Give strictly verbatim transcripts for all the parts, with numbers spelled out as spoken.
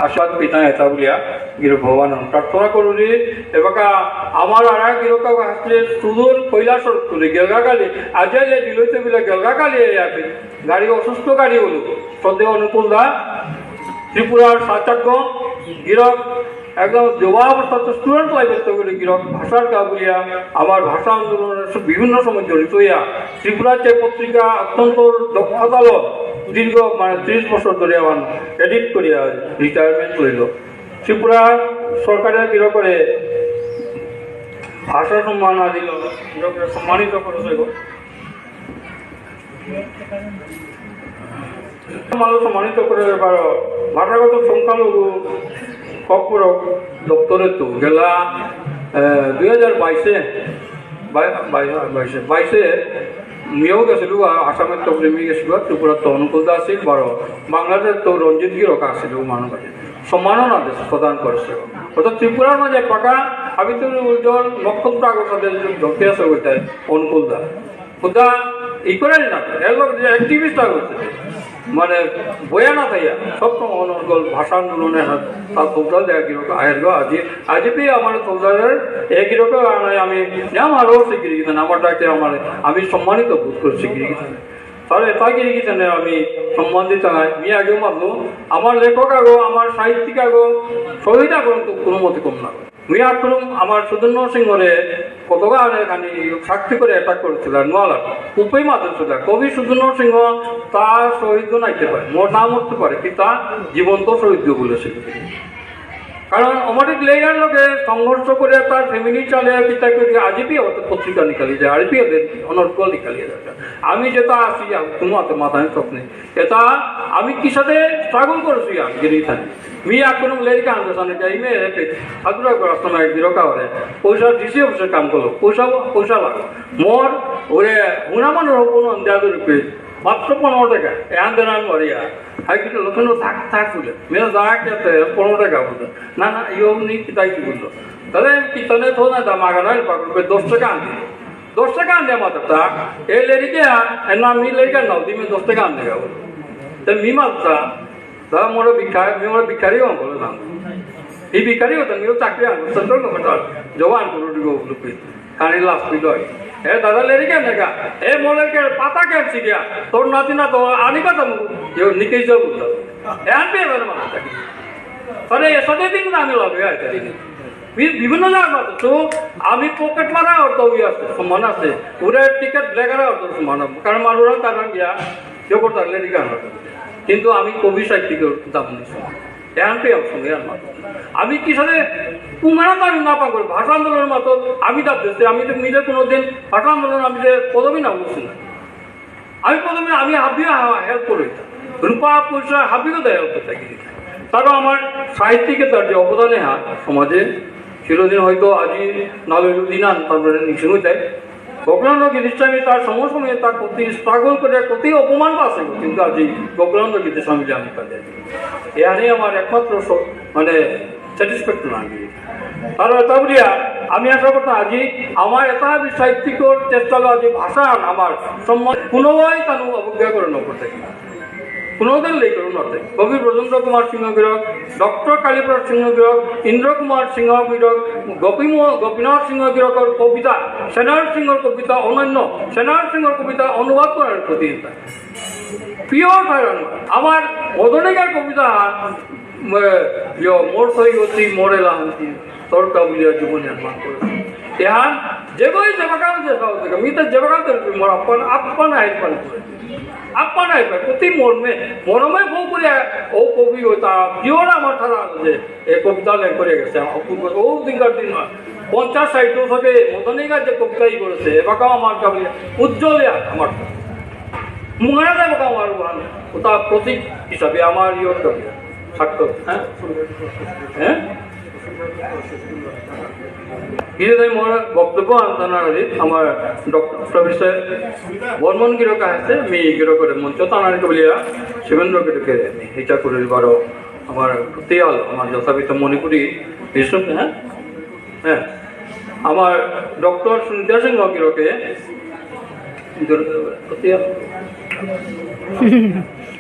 আশীর্বাদ পিতা এটা বুলিয়া গিরক ভগবান প্রার্থনা করুরি। এবাকা আমার আরা গিরক আসলে সুদূর কৈলাসর তুলে গেলগা কালি, আজ যে দিলইতে বুলে গেলগা কালি আছে, গাড়ি অসুস্থ গাড়ি হলো। শ্রদ্ধেয় অনুকূল দা, ত্রিপুরার সাচার্য গিরক, একদম যুবা অবস্থা তো স্টুডেন্ট লাইফের তো করে গিরক ভাষার গা বুলিয়া আমার ভাষা আন্দোলনের সব বিভিন্ন সময় জড়িত হইয়া ত্রিপুরার যে পত্রিকা অত্যন্ত দক্ষতালো দীর্ঘ মানে ত্রিশ বছর ধরে আমার এডিট করিয়া রিটায়ারমেন্ট লইল। ত্রিপুরা সরকারের গিরকরে ভাষা সম্মান দিল, গিরকরে সম্মানিত করেছে। মানুষ সম্মানিত করে পারো। ভাষাগত সংখ্যালঘু ককবরক দপ্তরে তো গেলা, আহ, দুই হাজার বাইশে, বাই-, বাই-, বাইশে, বাইশে মিয়াও গেছিল, আ-, আসামের তো প্রেমী গেছিল, ত্রিপুরার তো অনুকূল দাস আছিল, বারো বাংলাদেশের তো রঞ্জিত গিরক আছিল, মানব সম্মাননা দেশ প্রদান করেছে। অর্থাৎ ত্রিপুরার মাঝে পাকা হাবিতুল উজ্জ্বল নক্ষত্র আগর সাথে জ্বলতে আছে ওইটাই অনুকূল দা। খুদা ই করে না, এর লোক যে অ্যাক্টিভিস্ট আগ হচ্ছে, মানে বয়া না থাইয়া, সব তো অনর্গল ভাষা আন্দোলনে হাত, তার খুদা দেয়া গিরক আয়ের গো আজি, আজি পি আমার খুদাদের এ গিরক আনাই আমি নাম আরো শিখিয়ে গেছেন, আমার ডাকে আমার, আমি সম্মানিত বোধ করছি গিরি গেছেন। তাহলে তাই গিরি গেছেন আমি সম্মান দিতে নাই, আমি আগেও মাতলু, আমার লেখক আগো, আমার সাহিত্যিক আগো, শহীদ আগো তো কোনো মতে কম না। মুই আক্রম আমার সুধন্য সিংহরে কতগা আনে খানি শক্তি করে অ্যাটাক করেছিল, নোয়ালা, উপেই মাতেছিল। কবি সুধন্য সিংহ তা শহীদ নাইতে পারে, মোর নাম উঠতে পারে, কি তা জীবন্ত শহীদ বলেছিল। কারণ অমাটিক লেয়ার লোকে সংঘর্ষ করে তার ফ্যামিলি চালিয়ে পিতা করে আজিপি হয়তো পত্রিকা নিকালি যায়, আরপি ওদের অনর্গল নিকালিয়ে যায়। আমি যেটা আসি, আমি কোনো হাতে মাথায় চোখ নেই। এটা আমি কি সাথে স্ট্রাগল করেছি আমি গিরি থানি। মি এখনো লেরিকা আনতে সামনে যাই মে রে পে। আদুরা করে আসতে না গিরো কাওরে। পয়সা ডিসি অফিসে কাম করলো। পয়সা, পয়সা লাগো। মোর ওরে হুনা মানুর কোনো আন্দাজ রূপে মাত্র পনেরো টাকা। এ আন্দে না মরিয়া। হাই কিন্তু লোকজন থাক, থাক বলে। মেয়েরা যা খেতে পনেরো টাকা বলতো। না, না, ইয়ে নেই, কিতাই কি বললো। তাহলে আমি কিতানে থো না, দা মাগানা পাকড়বে দশ টাকা আনতে। দশ টাকা আনতে মাত্র তা। এ লেরিকে আন, এ না মি লেরিকা নাও, দিমে দশ টাকা আনতে যাবো। তে মি মাত্রা, তা মোর ভিক্ষা, মি মোর ভিক্ষারি হন বলে না। এই ভিক্ষারি হতো, মি চাকরি আন, সেন্ট্রাল গভর্নমেন্ট আর জওয়ান করে দিব বলে। কানি লাস্ট পিল হয়। এ দাদা লেরিকে নেগা, এ মোর লেরিকে পাতা কেন সিগিয়া, তোর নাতি না তো আনি কথা মুখ, যে নিকেই যাবো। এ আনবে এবার মাথা থাকি। আরে এসাদে দিন না আমি লগে আইতে দিন। বি-, বিভিন্ন জায়গা তো আমি পকেট মারা অর্থ হয়ে আছে, সমান আছে। ওরা টিকিট ব্ল্যাক আর অর্থ সমান আছে। কারণ মানুষরা তারা গিয়া জগৎ থাকলে টিকা হয়। কিন্তু আমি কবি সাহিত্যিকের দাম নিছি। এখন পেয়ে আমার সঙ্গে আর মাত্র। আমি কি সাথে কুমারা তো আমি না পাকড়, ভাষা আন্দোলনের মতো আমি দাব দিচ্ছি। আমি তো নিজে কোনোদিন ভাষা আন্দোলন আমি যে পদবী না বুঝছি না। আমি প্রথমে আমি হাবিও হেল্প করে দিতাম, রূপা পয়সা হাবিও দেয় হেল্প করতে গিয়ে। তারও আমার সাহিত্যিকে তার যে অবদানে হাত সমাজে চিরদিন হয়তো আজি নালে দিন আন তারপরে নিশ্চয় দেয়। গোকুলানন্দ গীতিস্বামী তার সময় সময়ে তার প্রতি স্ট্রাগল করে প্রতি অপমান পাচ্ছে, কিন্তু আজি গোকুলানন্দ গীতিস্বামী যে আমি তাদের এহানি আমার একমাত্র স-, মানে স্যাটিসফ্যাক্টর লাগে। আর এটা বুলিয়া আমি আশা করতাম আজি আমার এটা সাহিত্যিকর চেষ্টা হলো আজি ভাষা আমার সম্মান কোনোবাই তানু অবজ্ঞা করে না করতে। কোনোদিন লেই করে না করতে। কবি ব্রজেন্দ্র কুমার সিংহ গিরক, ডক্টর কালীপ্রসাদ সিংহ গিরক, ইন্দ্র কুমার সিংহ গিরক, গোপী মো-, গোপীনাথ সিংহ গিরকর কবিতা, সেনার সিংহর কবিতা অনন্য, সেনার সিংহর কবিতা অনুবাদ করার প্রতিযোগিতা। Pure viral. আমার মদনিকার কবিতা, ম-, ইয়ো, মোর সই অতি মোরে লাহান্তি, তোর কাবুলিয়া জীবন নির্মাণ করে। এহান, যে কই যে বাগান যে সাহস থেকে, মি তো যে বাগান থেকে, মোর আপন, আপন আইন পান করে। আপন আইন পান, অতি মর্মে, মর্মে বউ করে, ও কবি ও তা, পিওর আমার ঠারা আছে যে, এ কবিতা লেখ করে গেছে, আমার অপূর্ব, ও দিনকার দিন নয়। পঞ্চাশ ষাট দশকে মদনিকা যে কবিতা ই করেছে, এবাকাও আমার কাবুলিয়া, উজ্জ্বল ইয়ার আমার। মুঙারা দেব আমার ওহান, ওটা প্রতীক হিসাবে আমার ইয়ে করবে। থাকতো, হ্যাঁ? হ্যাঁ? গিরে তাই মোর বক্তব্য আনতানা হলে আমার ডক্টর প্রফেসর বর্মন গিরক আছে, মি গিরকরে মঞ্চ তানার কে বলিয়া শিবেন্দ্র গিরকরে এটা করে বারো আমার তিয়াল, আমার যথাপিত মণিপুরি বিষ্ণু, হ্যাঁ? হ্যাঁ। আমার ডক্টর সুনিতা সিংহ গিরকে তিয়াল।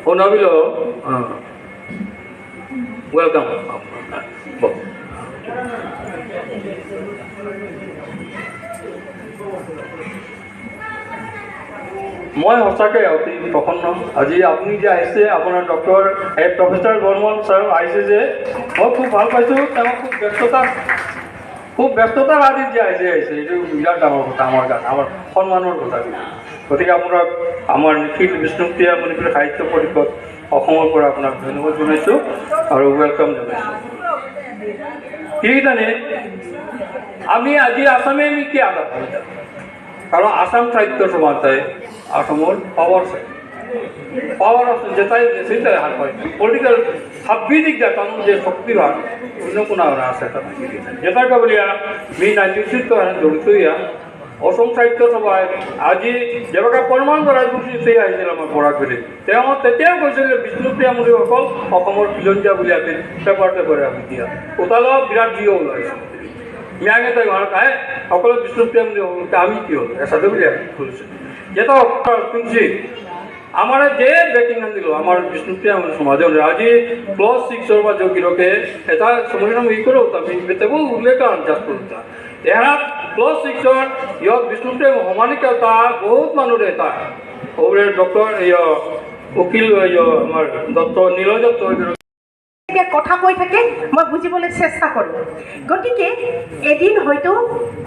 ওনাবিল, হ্যাঁ। Welcome. মই সঁচাকৈ অতি প্ৰসন্ন। আজি আপুনি যে আহিছে, আপোনাৰ ডক্টৰ এ প্ৰফেচাৰ বৰ্মন ছাৰ আহিছে যে, মই খুব ভাল পাইছোঁ। তেওঁ খুব ব্যস্ততা, খুব ব্যস্ততাৰ আজি যে আজি আহিছে, এইটো বিৰাট ডাঙৰ কথা আমাৰ কাৰণে, আমাৰ সন্মানৰ কথা। গতিকে আপোনাক আমাৰ নিখিল বিষ্ণুপ্ৰিয়া মণিপুৰী সাহিত্য পৰিষদ অসমৰ পৰা আপোনাক ধন্যবাদ জনাইছোঁ আৰু ৱেলকাম জনাইছোঁ। কি জানে, আমি আজি আসামে আমি কি আঘাত পাইছোঁ? কাৰণ আসাম সাহিত্য সভাত আসামৰ পাৱাৰ আছে, পাৱাৰ আছে, যেটাই যেটাই হাত পায়। পলিটিকেল হাব্বিদিক জাতানো যে শক্তিবান অন্য কোনো আর আছে, তা নাই। যেটা বুলিয়া মি নাইনটিন সিক্সটি হান জড়িত ইয়া অসম সাহিত্য সভায় আজি যেবাকা পৰমান ৰাজবংশী সেই আহিছিল আমাৰ পৰাগ বুলি। তেওঁ তেতিয়াও কৈছিল যে বিষ্ণুপ্ৰিয়া মণিপুৰীসকল অসমৰ খিলঞ্জীয়া বুলি আমি পেপাৰ পেপাৰে আমি দিয়া। ওতালো বিৰাট জিঅ ওলাইছে। মিয়াঙে তাই ঘৰ খায়, সকলো বিষ্ণুপ্ৰিয়া মণিপুৰী সকলকে আমি কিয়? এসাদে বুলি আমি খুলিছোঁ। যেটা শুনছি, আমার যে বেকিং আন দিল, আমার বিষ্ণুপ্রিয়া আমার সমাজে হলে আজি ক্লাস সিক্স বা যোগীরকে এটা সময় নাম ই করে হতো, আমি বেতে বহু উল্লেখ আন জাস্ট করতা। এহাত ক্লাস সিক্স ইয়ত বিষ্ণুপ্রিয়া হমানিকা তা বহুত মানুষ এটা। ওরে ডক্টর ইয় উকিল ইয় আমার দত্ত, নীলয় দত্ত এতিয়া কথা কৈ থাকে, মই বুজিবলৈ চেষ্টা কৰোঁ। গতিকে এদিন হয়তো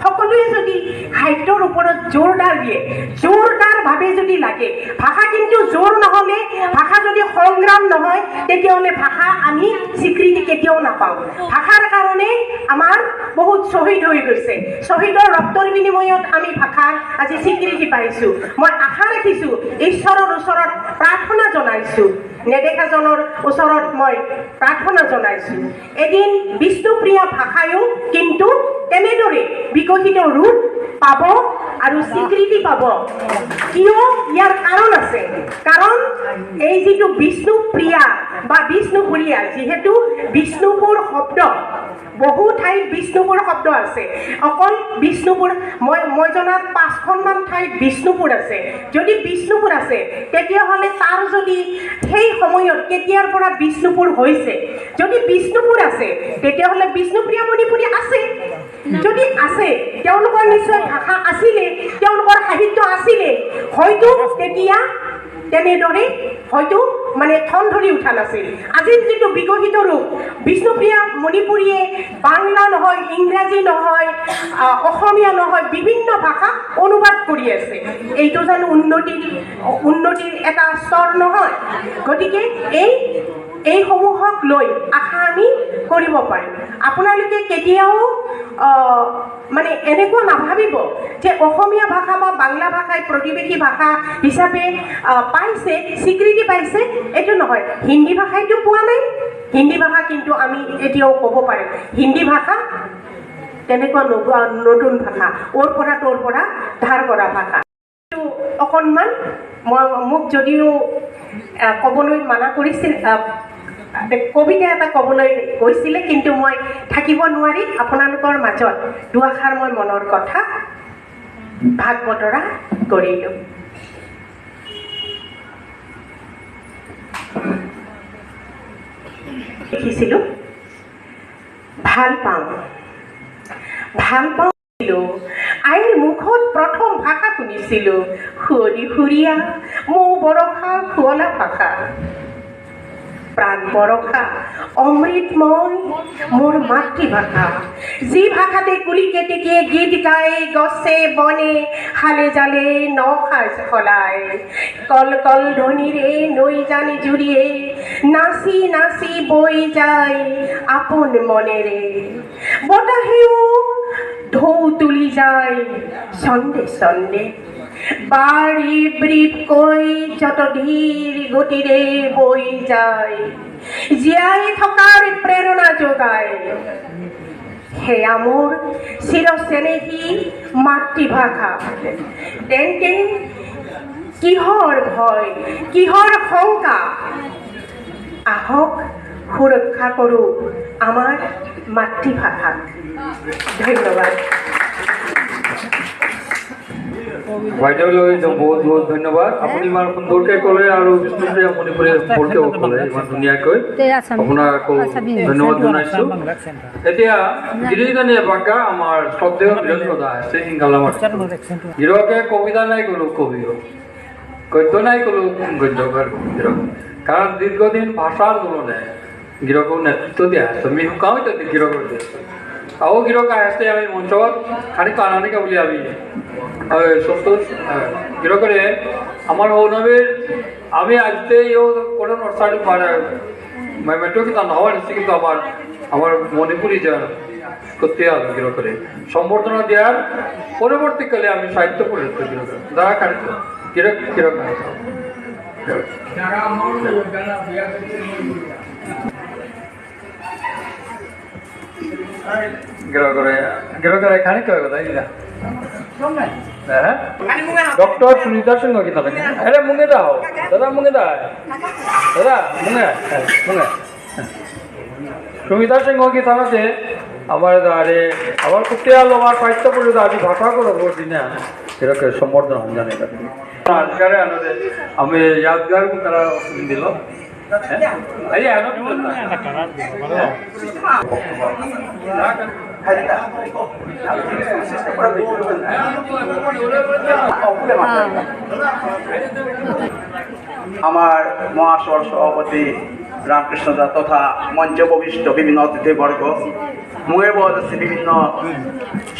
সকলোৱে যদি সাহিত্যৰ ওপৰত জোৰদাৰ দিয়ে, জোৰদাৰভাৱে যদি লাগে, ভাষা কিন্তু জোৰ নহ'লে, ভাষা যদি সংগ্ৰাম নহয়, তেতিয়াহ'লে ভাষা আমি স্বীকৃতি কেতিয়াও নাপাওঁ। ভাষাৰ কাৰণে আমাৰ বহুত শ্বহীদ হৈ গৈছে। শ্বহীদৰ ৰক্তৰ বিনিময়ত আমি ভাষাৰ আজি স্বীকৃতি পাইছোঁ। মই আশা ৰাখিছোঁ, ঈশ্বৰৰ ওচৰত প্ৰাৰ্থনা জনাইছোঁ, নেদেখাজনৰ ওচৰত মই প্ৰাৰ্থনা জনাইছোঁ, এদিন বিষ্ণুপ্ৰিয়া ভাষায়ো কিন্তু তেনেদৰে বিকশিত ৰূপ পাব আৰু স্বীকৃতি পাব। কিয়? ইয়াৰ কাৰণ আছে। কাৰণ এই যিটো বিষ্ণুপ্ৰিয়া বা বিষ্ণুপুৰীয়া, যিহেতু বিষ্ণুপুৰ শব্দ, বহু ঠাইত বিষ্ণুপুৰ শব্দ আছে। অকল বিষ্ণুপুৰ, মই, মই জনাত পাঁচখনমান ঠাইত বিষ্ণুপুৰ আছে। যদি বিষ্ণুপুৰ আছে, তেতিয়াহ'লে তাৰ যদি সেই সময়ত কেতিয়াৰ পৰা বিষ্ণুপুৰ হৈছে, যদি বিষ্ণুপুৰ আছে, তেতিয়াহ'লে বিষ্ণুপ্ৰিয়া মণিপুৰী আছে। যদি আছে, তেওঁলোকৰ নিশ্চয় ভাষা আছিলে, তেওঁলোকৰ সাহিত্য আছিলে, হয়তো তেতিয়া তেনেদৰে হয়তো মানে ঠন ধৰি উঠা নাছিল। আজিৰ যিটো বিকশিত ৰূপ, বিষ্ণুপ্ৰিয়া মণিপুৰীয়ে বাংলা নহয়, ইংৰাজী নহয়, আহ, অসমীয়া নহয়, বিভিন্ন ভাষা অনুবাদ কৰি আছে। এইটো জানো উন্নতিৰ, উন্নতিৰ এটা স্তৰ নহয়? গতিকে এই, এইসমূহক লৈ আশা আমি কৰিব পাৰিম। আপোনালোকে কেতিয়াও, আহ, মানে এনেকুৱা নাভাবিব যে অসমীয়া ভাষা বা বাংলা ভাষাই প্ৰতিবেশী ভাষা হিচাপে, আহ, পাইছে, স্বীকৃতি পাইছে, এইটো নহয়। হিন্দী ভাষাইতো পোৱা নাই। হিন্দী ভাষা কিন্তু আমি এতিয়াও ক'ব পাৰিম। হিন্দী ভাষা তেনেকুৱা নতুন, নতুন ভাষা, অ'ৰ পৰা ত'ৰ পৰা ধাৰ কৰা ভাষা। অকণমান মই, মোক যদিও, আহ, ক'বলৈ মানা কৰিছিল, আহ, কবিতা এটা ক'বলৈ কৈছিলে, কিন্তু মই থাকিব নোৱাৰি আপোনালোকৰ মাজত দুআষাৰ মই মনৰ কথা ভাগ বতৰা কৰিলোঁ। লিখিছিলোঁ, ভাল পাওঁ, ভাল পাওঁ। আইৰ মুখত প্ৰথম ভাষা শুনিছিলোঁ, শুৱনি সুৰীয়া, মৌ বৰষা, শুৱলা ভাষা। প্ৰাণ বৰষা, অমৃতময়, মোৰ মাতৃভাষা। যি ভাষাতে কুলি কেতেকীয়ে গীত গায়, গছে বনে, হালে জালে ন সাজ সলায়। কল কল ধ্বনিৰে নৈ জানি জুৰিয়ে, নাচি নাচি বৈ যায় আপোন মনেৰে। বতাহেও ঢৌ তুলি যায় ছন্দে ছন্দে। বাৰি ব্ৰিপকৈ যত ধীৰ গতিৰে বৈ যায়। জীয়াই থকাৰ প্ৰেৰণা যোগায়। সেয়া মোৰ চিৰ চেনেহী মাতৃভাষা। তেন্তে কিহৰ ভয়, কিহৰ শংকা? আহক, সুৰক্ষা কৰোঁ আমাৰ মাতৃভাষাক। ধন্যবাদ। বাইদেউলৈ বহুত বহুত ধন্যবাদ। আপুনি ইমান সুন্দৰকৈ ক'লে আৰু বিষ্ণুপ্ৰিয়া মণিপুৰীয়ে সম্পৰ্কেও ক'লে ইমান ধুনীয়াকৈ। আপোনাক আকৌ ধন্যবাদ জনাইছোঁ। এতিয়া গিৰিজনী এবাকা আমাৰ শ্ৰদ্ধেয় বীৰেন্দ্ৰ দা আছে, সিংগালামাৰ। গিৰকে কবিতা নাই ক'লো কবিও, গদ্য নাই ক'লো গদ্যকাৰ গিৰক। কাৰণ দীৰ্ঘদিন ভাষা আন্দোলনে গিরকর নেতৃত্ব দিয়া আছে, আমি হুকাও তো গিরকর দেশ। আও গিরক আসতে আমি মঞ্চত খালি কানানি কাবুলি আমি, আহ, সন্তোষ, আহ, গিরকরে আমার হৌনবীর আমি আজকে ইয়ো কোনো নরসারি পারে, মানে, মেট্রো কিন্তু না হওয়ার কিন্তু আমার, আমার মণিপুরি যে করতে হবে গিরকরে। সম্বর্ধনা দেওয়ার পরবর্তীকালে আমি সাহিত্য পরিষদ গিরক, দয়া করে গিরক, গিরক। গিরকরে, গিরকরে খানি কয় কথা ইলা। হ্যাঁ? ডক্টর সুনিতা সিংহ কি থাকে? আরে মুঙে দাও। দাদা মুঙে দাও। দাদা মুঙে, হ্যাঁ, মুঙে। সুনিতা সিংহ কি থানাতে আমার আরে আমার কুটিয়া লোমার পাইতে পড়ে তো আজি ভাষা করে ভোট দিনে এরকম সম্বর্ধনা জানে। আজকারে আনন্দে আমি ইয়াদগার তারা দিল। আমার মহাসভার সভাপতি রামকৃষ্ণ দা তথা মঞ্চে উপবিষ্ট বিভিন্ন অতিথিবর্গ, মুঙে বলতেছি বিভিন্ন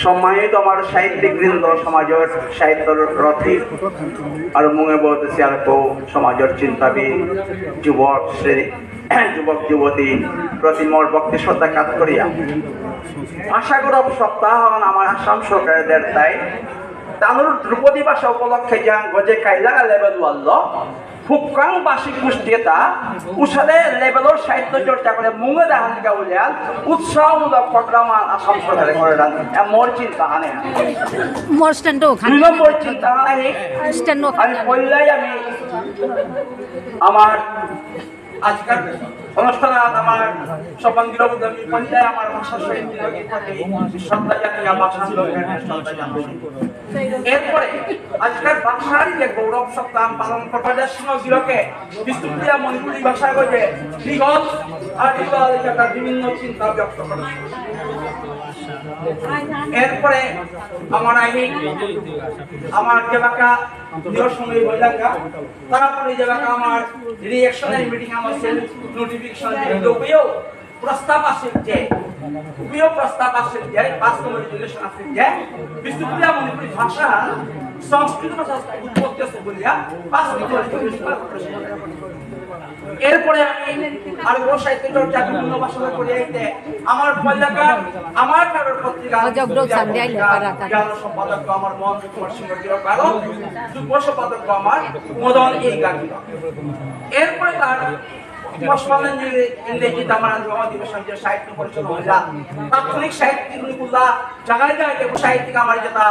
সম্মানিত আমার সাহিত্যিক বৃন্দ, সমাজের সাহিত্য রথী, আর মুঙে বলতেছি আর কেউ সমাজের চিন্তাবিদ, যুবক শ্রেণী, যুবক যুবতী প্রতি মোর ভক্তি শ্রদ্ধা কাত করিয়া ভাষা গৌরব সপ্তাহ আমার আসাম সরকারের দেড়তায় তানুর ধ্রুপদী ভাষা উপলক্ষে যান গজে কাইলাগা লেভেল ওয়াল্ল ফুকাং বাসি কুষ্টিতা উসাদে লেভেলর সাহিত্য চর্চা করে মুঙে দাহানিকা উলিয়াল উৎসাহমূলক প্রোগ্রাম আসাম সরকারে করে রান। এ মোর চিন্তা হানে। মোর স্ট্যান্ড ওখানে। দুই নম্বর চিন্তা হানে। স্ট্যান্ড ওখানে। আমি কইলাই আমি আমার আজকাল অনুষ্ঠান আমার সর্বাঙ্গীন উদ্যমী পর্যায়ে আমার ভাষা শহীদ দিবসের প্রতি শ্রদ্ধা জানিয়ে ভাষণ গ্রহণের শ্রদ্ধা জানাই। এরপরে আজকাল ভাষার যে গৌরব সপ্তাহ পালন করবার জন্য গিরকে বিষ্ণুপ্রিয়া মণিপুরী ভাষা গজে বিগত আর্টিকেল এলাকার বিভিন্ন চিন্তা ব্যক্ত করে। এরপরে আমার আইনি আমার এলাকা নিয়র সময় বৈলাঙ্গা তারপরে এলাকা আমার রিএকশনারি মিটিং আমার সেল নোটিফিকেশন দিয়ে উভয় প্রস্তাব আছে যে উভয় প্রস্তাব আছে যে পাঁচ নম্বর রেজুলেশন আছে যে বিষ্ণুপ্রিয়া মণিপুরী ভাষা সংস্কৃত ভাষা উৎপত্তি আছে বলিয়া পাঁচ নম্বর রেজুলেশন। এরপরে আমি আর ও সাহিত্য চর্চা বিভিন্ন ভাষা করে আইতে আমার পয়লাকার আমার কারোর পত্রিকা সম্পাদক আমার মন কুমার সিংহ গিরক, যুগ্ম সম্পাদক আমার মদন এই গান্ধী। এরপরে তার পশ্চিমাঞ্চলে ইংরেজি তামারান সমাজ দিবস সাহিত্য পরিষদ হইলা। তাৎক্ষণিক সাহিত্যিক নিকুল্লা জায়গায় জায়গায় সাহিত্যিক আমার যেটা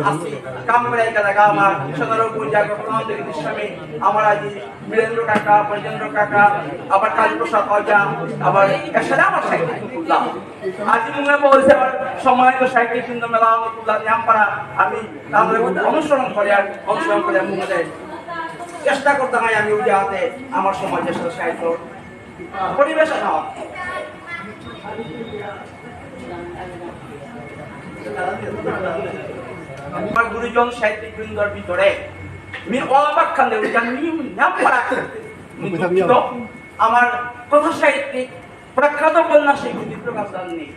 আসি কাম করে জায়গা আমার সদর পূজা গোপাল গোস্বামী আমার আজ বীরেন্দ্র কাকা, ব্রজেন্দ্র কাকা, আবার কালীপ্রসাদ অজা, আবার এছাড়া আমার সাহিত্যিক নিকুল্লা। আজি মুঙে বলছে আমার সম্মানিত সাহিত্যিক বৃন্দ মেলা নিকুল্লা নিয়াম পারা আমি তাদের অনুসরণ করে আর অনুসরণ করে মুঙে চেষ্টা করতে হয় আমি ওই যাতে আমার সমাজের সাথে সাহিত্য পরিবেশন হয়। আমার গুরুজন সাহিত্যিক বৃন্দর ভিতরে মি অবাক খান দেব জানি নাম পারা আমার কথা সাহিত্যিক প্রখ্যাত উপন্যাসিক জ্যোতি প্রকাশ দান নেই।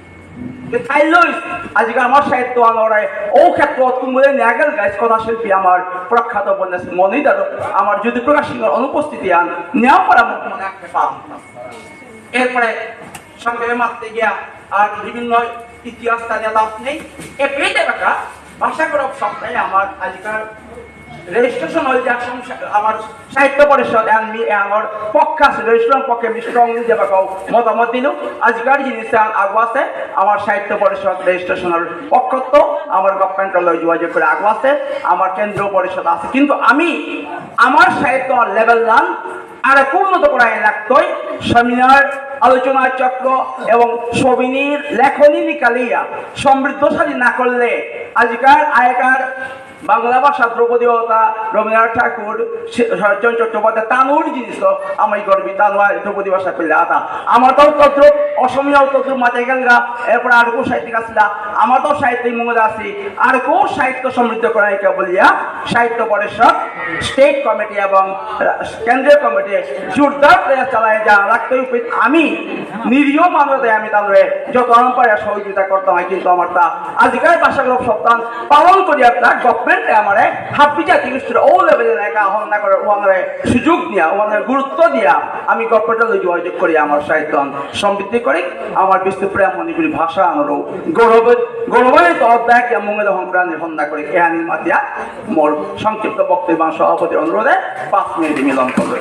যে থাইলই আজকে আমার সাহিত্য আনরে ও ক্ষেত্র তুমুলে নিয়াগেল গাইস কথা শিল্পী আমার প্রখ্যাত উপন্যাসিক মনিদার আমার জ্যোতি প্রকাশ সিংহর অনুপস্থিতি আন নিয়াম পারা মনে রাখতে পারতাম। এরপরে সংক্ষেপে মারতে গিয়া আর বিভিন্ন ইতিহাস তাদের লাভ নেই। এ পেটে রাখা ভাষা গৌরব সপ্তাহে আমার আজিকার রেজিস্ট্রেশন হল যে আসাম সা-, আমার সাহিত্য পরিষদ and me and আমার পক্ষ আছে, রেজিস্ট্রেশন পক্ষে আমি স্ট্রংলি যে বাকাও মতামত দিল। আজিকার জিনিস আগুয়াছে আমার সাহিত্য পরিষদ রেজিস্ট্রেশনের পক্ষত আমার গভর্নমেন্ট লয় যোগাযোগ করে আগুয়াছে আমার কেন্দ্রীয় পরিষদ আছে, কিন্তু আমি আমার সাহিত্য লেভেল লান আর একটু উন্নত করা লাগতই। সেমিনার, আলোচনা চক্র এবং সবিনির লেখনী নিকালিয়া সমৃদ্ধশালী না করলে আজিকার আগেকার বাংলা ভাষা দ্রৌপদী অতা, রবীন্দ্রনাথ ঠাকুর, শে-, শরৎচন্দ্র চট্টোপাধ্যায়, তানুর জিনিস তো আমি গর্বিত, তানুয়া দ্রৌপদী ভাষা পেলে আতা। আমার তো তদ্রুপ, অসমীয়াও তদ্রুপ মাতে গেলগা, এরপর আর কেউ সাহিত্যিক আসলা, আমার তো সাহিত্যিক মঙ্গল আসি, আর কেউ সাহিত্য সমৃদ্ধ করাইকা বুলিয়া সাহিত্য পরিষদ, স্টেট কমিটি এবং রা-, কেন্দ্রীয় কমিটি জোরদার প্রয়াস চালায় যা রাখতে উপস্থিত আমি নিরীহ মানুষ আমি তাদের যত আরাম পারে সহযোগিতা করতে হয়, কিন্তু আমার তা আজিকার ভাষাগুলো সপ্তাহ পালন করিয়া তা গভর্নমেন্টে আমারে হাব্বি জাতি গোষ্ঠীর ও লেভেলে নায়িকা আহ্বান না করে ওনারে সুযোগ দিয়া, ওনারে গুরুত্ব দিয়া আমি গভর্নমেন্টের লগে যোগাযোগ করি, আমার সাহিত্য সমৃদ্ধি করি, আমার বিষ্ণুপ্রিয়া মণিপুরী ভাষা আমারও গৌরবের গৌরবান্বিত অধ্যায় কি মঙ্গল হংকরা নির্বন্ধ করে এহানি মাতিয়া মোর সংক্ষিপ্ত বক্তব্য সভাপতির অনুরোধে পাঁচ মিনিট মিলন করবে।